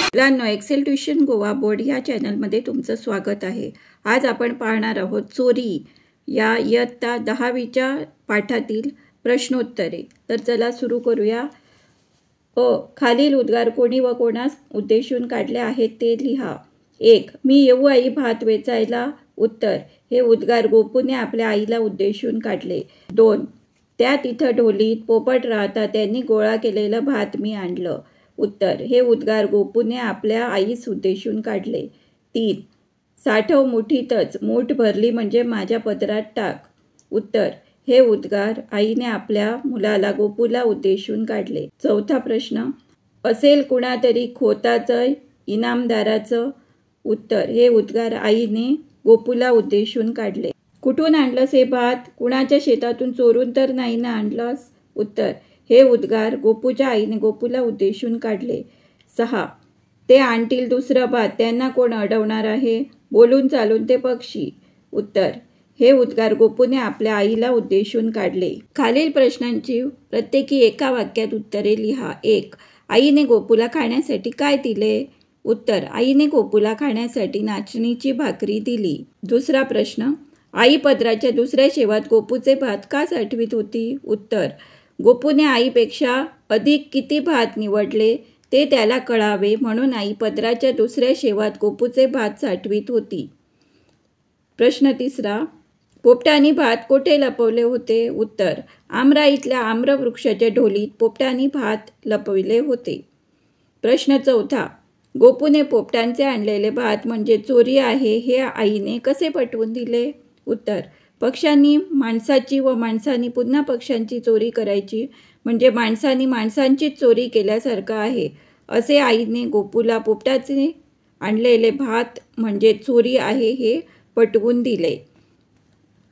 मुलांनो, XL tuition Goa board या चॅनलमध्ये तुमचं स्वागत आहे. आज आपण पाहणार आहोत चोरी या इयत्ता 10वीच्या पाठातील प्रश्नोत्तरे. तर चला सुरू करूया. अ, खालील उद्गार कोणी व कोणास उद्देशून काढले आहेत ते लिहा. 1, मी येऊ आई भात वेचायला. उत्तर, हे उद्गार गोपूने आपल्या आईला उद्देशून काढले. 2, त्या तिथं ढोलीत पोपट राहता त्यांनी गोळा केलेलं भात मी आणलं. उत्तर, हे उद्गार गोपूने आपल्या आईस उद्देशून काढले. 3, साठव मुठीतच, मूठ भरली म्हणजे माझ्या पदरात टाक. उत्तर, हे उद्गार आईने आपल्या मुलाला गोपूला उद्देशून काढले. चौथा प्रश्न, असेल कुणातरी खोताचं इनामदाराचं. उत्तर, हे उद्गार आईने गोपूला उद्देशून काढले. कुठून आणलंस हे भात, कुणाच्या शेतातून चोरून तर नाही ना आणलंस. उत्तर, हे उद्गार गोपूच्या आईने गोपूला उद्देशून काढले. 6, ते आणतील दुसरं भात, त्यांना कोण अडवणार आहे, बोलून चालून ते पक्षी. उत्तर, हे उद्गार गोपूने आपल्या आईला उद्देशून काढले. खालील प्रश्नांची प्रत्येकी एका वाक्यात उत्तरे लिहा. 1, आईने गोपूला खाण्यासाठी काय दिले. उत्तर, आईने गोपूला खाण्यासाठी नाचणीची भाकरी दिली. दुसरा प्रश्न, आई पदराच्या दुसऱ्या शेवात गोपूचे भात का साठवीत होती. उत्तर, गोपूने आईपेक्षा अधिक किती भात निवडले ते त्याला कळावे म्हणून आई पदराच्या दुसऱ्या शेवात गोपूचे भात साठवीत होती. प्रश्न तिसरा, पोपटांनी भात कोठे लपवले होते. उत्तर, आमराईतल्या आम्रवृक्षाच्या ढोलीत पोपटांनी भात लपविले होते. प्रश्न चौथा, गोपूने पोपटांचे आणलेले भात म्हणजे चोरी आहे हे आईने कसे पटवून दिले. उत्तर, पक्ष्यांनी माणसाची व माणसांनी पुन्हा पक्ष्यांची चोरी करायची म्हणजे माणसांनी माणसांचीच चोरी केल्यासारखं आहे असे आईने गोपूला पोपटाचे आणलेले भात म्हणजे चोरी आहे हे पटवून दिले.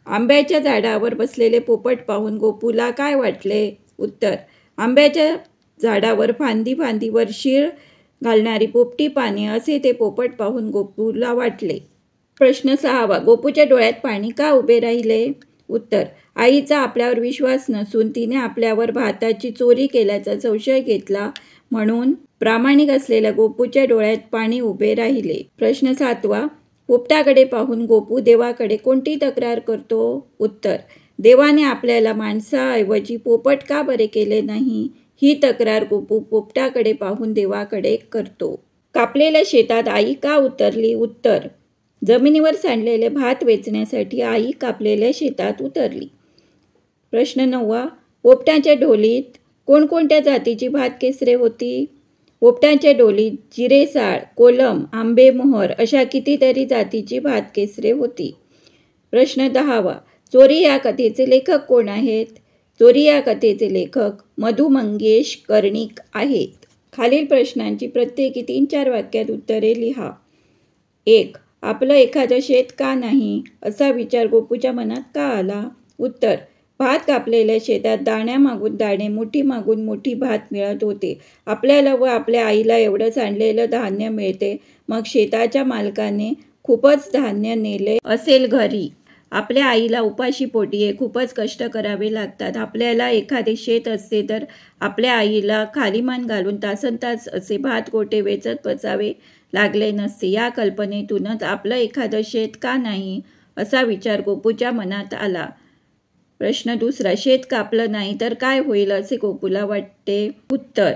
आंब्याच्या झाडावर बसलेले पोपट पाहून गोपूला काय वाटले. उत्तर, आंब्याच्या झाडावर फांदी फांदीवर शीळ घालणारी पोपटी पाने असे ते पोपट पाहून गोपूला वाटले. प्रश्न सहावा, गोपूच्या डोळ्यात पाणी का उभे राहिले. उत्तर, आईचा आपल्यावर विश्वास नसून तिने आपल्यावर भाताची चोरी केल्याचा संशय घेतला म्हणून प्रामाणिक असलेल्या गोपूच्या डोळ्यात पाणी उभे राहिले. प्रश्न सातवा, पोपटाकडे पाहून गोपू देवाकडे कोणती तक्रार करतो. उत्तर, देवाने आपल्याला माणसाऐवजी पोपट का बरे केले नाही ही तक्रार गोपू पोपटाकडे पाहून देवाकडे करतो. कापलेल्या शेतात आई का उतरली. उत्तर, जमिनीवर सांडलेले भात वेचण्यासाठी आई कापलेल्या शेतात उतरली. प्रश्न नववा, पोपटाच्या ढोलीत कोणकोणत्या जातीची भात केसरे होती. पोपटाच्या ढोलीत जिरेसाळ, कोलम, आंबेमोहर अशा कितीतरी जातीची भात केसरे होती. प्रश्न दहावा, चोरी या कथेचे लेखक कोण आहेत. चोरी या कथेचे लेखक मधु मंगेश कर्णिक आहेत. खालील प्रश्नांची प्रत्येकी 3-4 वाक्यात उत्तरे लिहा. 1, आपलं एखादं शेत का नाही असा विचार गोपूच्या मनात का आला. उत्तर, भात कापलेल्या शेतात दाण्या मागून दाणे, मुठी मागून मुठी भात मिळत होते. आपल्याला व आपल्या आईला एवढं सांडलेलं धान्य मिळते, मग शेताच्या मालकाने खूपच धान्य नेले असेल घरी. आपल्या आईला उपाशी पोटी हे खूपच कष्ट करावे लागतात. आपल्याला एखादे शेत असते तर आपल्या आईला खालीमान घालून तासनतास असे भात गोटे वेचत बसावे लागले नसते. या कल्पनेतूनच आपलं एखादं शेत का नाही असा विचार गोपूच्या मनात आला. प्रश्न दुसरा, शेत कापलं नाही तर काय होईल असे गोपूला वाटते. उत्तर,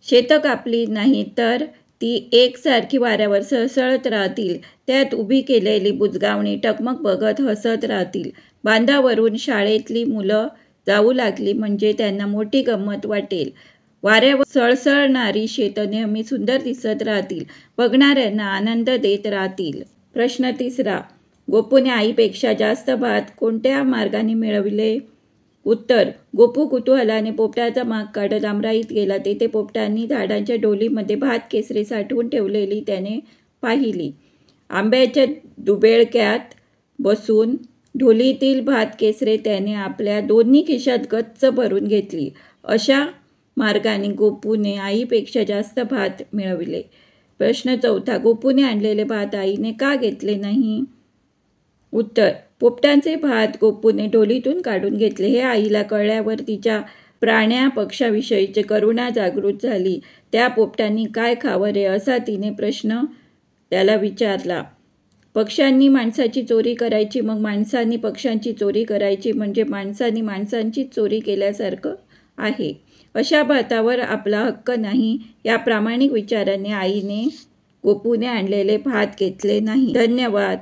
शेतं कापली नाही तर ती एकसारखी वाऱ्यावर सळसळत राहतील, त्यात उभी केलेली बुजगावणी टकमक बघत हसत राहतील. बांधावरून शाळेतली मुलं जाऊ लागली म्हणजे त्यांना मोठी गंमत वाटेल. वाऱ्यावर सळसळणारी शेतं नेहमी सुंदर दिसत राहतील, बघणाऱ्यांना आनंद देत राहतील. प्रश्न तिसरा, गोपूने आईपेक्षा जास्त भात कोणत्या मार्गाने मिळविले. उत्तर, गोपू कुतूहलाने पोपटाचा माग काढत आमराईत गेला. तेथे पोपटांनी झाडांच्या ढोलीमध्ये भात केसरे साठवून ठेवलेली त्याने पाहिली. आंब्याच्या दुबेळक्यात बसून ढोलीतील भात केसरे त्याने आपल्या दोन्ही खिशात गच्च भरून घेतली. अशा मार्गाने गोपूने आईपेक्षा जास्त भात मिळविले. प्रश्न चौथा, गोपूने आणलेले भात आईने का घेतले नाही. उत्तर, पोपटांचे भात गोपूने ढोलीतून काढून घेतले हे आईला कळल्यावर तिच्या प्राण्या पक्षाविषयीची करुणा जागृत झाली. त्या पोपटांनी काय खावं रे असा तिने प्रश्न त्याला विचारला. पक्ष्यांनी माणसाची चोरी करायची, मग माणसांनी पक्ष्यांची चोरी करायची, म्हणजे माणसांनी माणसांची चोरी केल्यासारखं आहे. अशा भातावर आपला हक्क नाही या प्रामाणिक विचाराने आईने गोपूने आणलेले भात घेतले नाही. धन्यवाद.